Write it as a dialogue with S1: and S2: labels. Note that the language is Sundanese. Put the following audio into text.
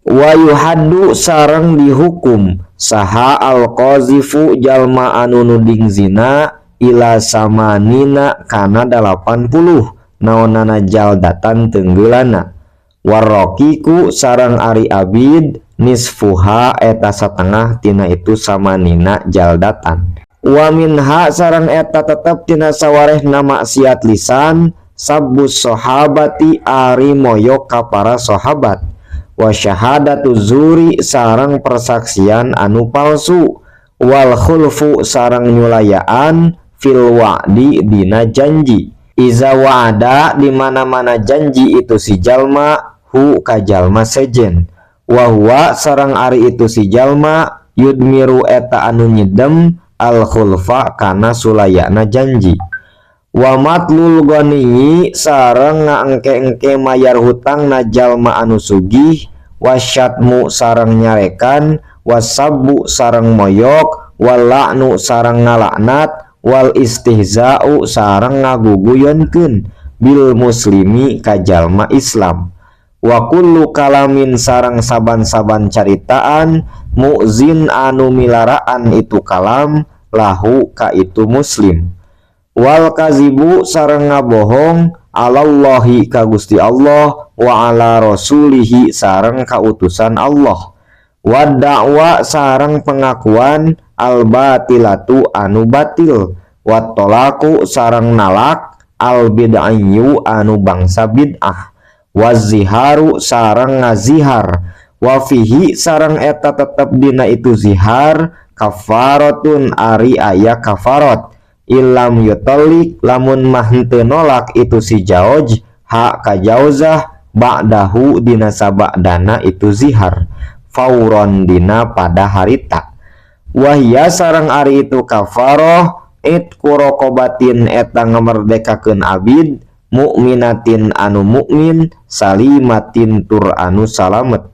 S1: Wa yuhaddu sareng dihukum saha al-qazifu jalma anu nuding zina ila samanina kana 80 naonana jaldatan tenggeulana. Warraqiqu sareng ari abid nisfuha eta satengah tina itu samanina jaldatan. Wa minha sareng eta tetep tina sawarehna maksiat lisan sabbus sahabati ari moyok ka para sahabat, wa syahadatu zuri sareng persaksian anu palsu, wal khulfu sareng nyulayaan fil wa'di dina janji, iza wa'ada di mana-mana janji itu si jalma hu ka jalma sejen, wa huwa sareng ari itu si jalma yudmiru eta anu nyidem al khulfa kana sulayana janji. Wa matlul ghaniyi sareng ngaengke-engke mayar hutang na jalma anu sugih, wasyatmu sareng nyarekan, wasabbu sareng moyok, wal la'nu sareng ngalaknat, wal istihza'u sareng ngaguguyonkeun bil muslimi ka jalma Islam. Wa kullu kalamin sareng saban-saban caritaan mu'zin anu milaraan itu kalam lahu ka itu muslim. Wal kazibu sareng ngabohong alallahi ka Gusti Allah wa ala rasulihi sareng kautusan Allah. Wa da'wa sareng pengakuan al batilatu anu batil, wa talaku sareng nalak al bid'ayyu anu bangsa bid'ah, wa ziharu sareng ngazihar, wa fihi sareng eta tetep dina itu zihar kafaratun ari aya kafarat ilam yutallik lamun mah henteu nolak itu si jauj ha ka jauzah ba'dahu dina sabadana itu zihar fauron dina pada harita. Wahia sareng ari itu kafaroh itqu raqabatin eta ngamerdekakeun abid mukminatin anu mukmin salimatin tur anu salamet.